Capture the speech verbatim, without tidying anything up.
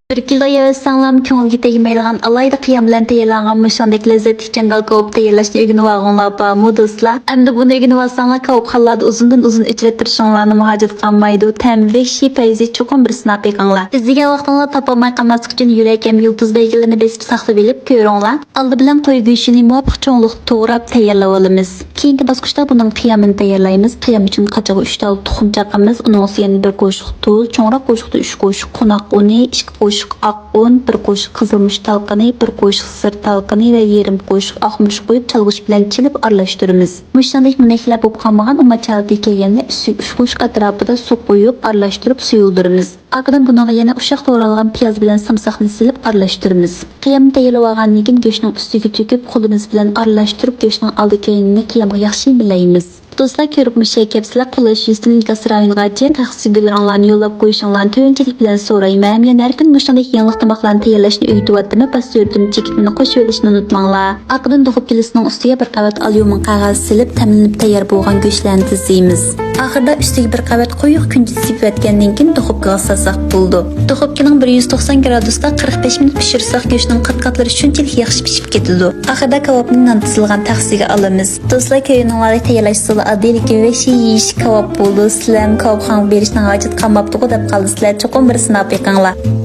بىر كىلو يەۋەتسەڭلارمۇ كۆڭۈلگە تەگمەيدىغان ئالاھىدە قىيام بىلەن تەييارلانغان مۇشۇندەك لەززەتلىك جاڭگال كاۋاپ تەييارلاشنى ئۆگىنىۋالغۇڭلار بارمۇ دوستلار؟ ئەمدى بۇنى ئۆگىنىۋالساڭلار كاۋاپخانىلاردا ئۇزۇندىن ئۇزۇن ئۆچرەتتۈرۈشۈڭلارنىمۇ ھاجەت قالمايدۇ. تەم، ۋەھشىي پەيزى چوقۇم بىر سىناپ بېقىڭلار. ئىزدىگەن ۋاقتىڭلار تاپالماي قالماسلىق ئۈچۈن يۈرەك ھەم يۇلتۇز بەلگىلىرىنى بېسىپ ساقلىۋېلىپ كۆرۈڭلار. ئالدى بىلەن قوي گۆشىنى مۇۋاپىق چوڭلۇقتا توغراپ تەييارلاۋالىمىز. كېيىنكى باسقۇچتا بۇنىڭ قىيامىنى تەييارلايمىز. قىيام ئۈچۈن قاچىغا ئۈچ تال تۇخۇم چاقىمىز، ئۇنىڭ ئۈستىگە يەنە بىر قوشۇق تۇز، چوڭراق قوشۇقتا ئۈچ قوشۇق قوناق ئۇنى، ئىككى قوشۇق ئاق ئۇن، بىر قوشۇق قىزىلمۇچ تالقىنى، بىر قوشۇق زىر تالقىنى ۋە يېرىم قوشۇق ئاقمۇچ قويۇپ، چالغۇچ بىلەن چېلىپ ئارىلاشتۇرىمىز. مۇشۇندەك مۇنەككىلەپ بولۇپ قالمىغان ئۇماچ ھالىتىگە كەلگەندە، ئۈستىگە ئۈچ قوشۇق ئەتراپىدا سۇ قويۇپ، ئارىلاشتۇرۇپ سۇيۇلدۇرىمىز. ئارقىدىن بۇنىڭغا يەنە ئۇششاق توغرالغان پىياز بىلەن سامساقنى سېلىپ ئارىلاشتۇرىمىز. قىيامنى تەييارلىۋالغاندىن كېيىن گۆشنىڭ ئۈستىگە تۆكۈپ، قولىمىز بىلەن ئارىلاشتۇرۇپ، گۆشنىڭ ئالدى كەينىنى قىيامغا ياخشى مىلەيمىز. دوستلار، كۆرۈپ مۇشۇ كەپسىلەر قوللاش يۈزىسىدىن ۋىكاس رايونىغا جىم تەخسىس گۈللىرىڭلارنى يوللاپ قويۇشۇڭلارنى تۆۋەنچىلىك بىلەن سورايمەن. يەنە ھەر كۈنى مۇشۇنداق يېڭىلىق تاماقلارنى تەييارلاشنى ئۆگىتىۋاتىمەن. بەس سۈرىتىم چېكىتمىنى قوشۇۋېلىشنى ئۇنتۇماڭلار. ئارقىدىن دوخۇپكا لىستىنىڭ ئۈستىگە بىر قەۋەت ئاليۇمىن قەغەز سېلىپ، تەملىنىپ تەييار بولغان گۆشلەرنى تىزىمىز. ئاخىرىدا ئۈستىگە بىر قەۋەت قويۇق كۈنجۈت سېپىۋەتكەندىن كېيىن دوخۇپكىغا سالساق بولىدۇ. دوخۇپكىنىڭ بىر يۈز توقسان گرادۇستا قىرىق بەش مىنۇت پىشۇرساق، گۆشنىڭ قات-قاتلىرى شۇنچىلىك ياخشى پىشىپ كېتىدۇ. ئاخىرىدا كاۋاپنى نان تىزىلغان تەخسىگە ئالىمىز. دوستلار، كۆرگىنىڭلاردەك تەييارلاش ئۇسۇلى ئاددىي، لېكىن ۋەھشىي يېيىش كاۋاپ بولىدۇ. سىلەرمۇ كاۋاپخانىغا بېرىشنىڭ ھاجىتى قالماپتىغۇ دەپ قالدى. سىلەر چوقۇم بىر سىناپ بېقىڭلار.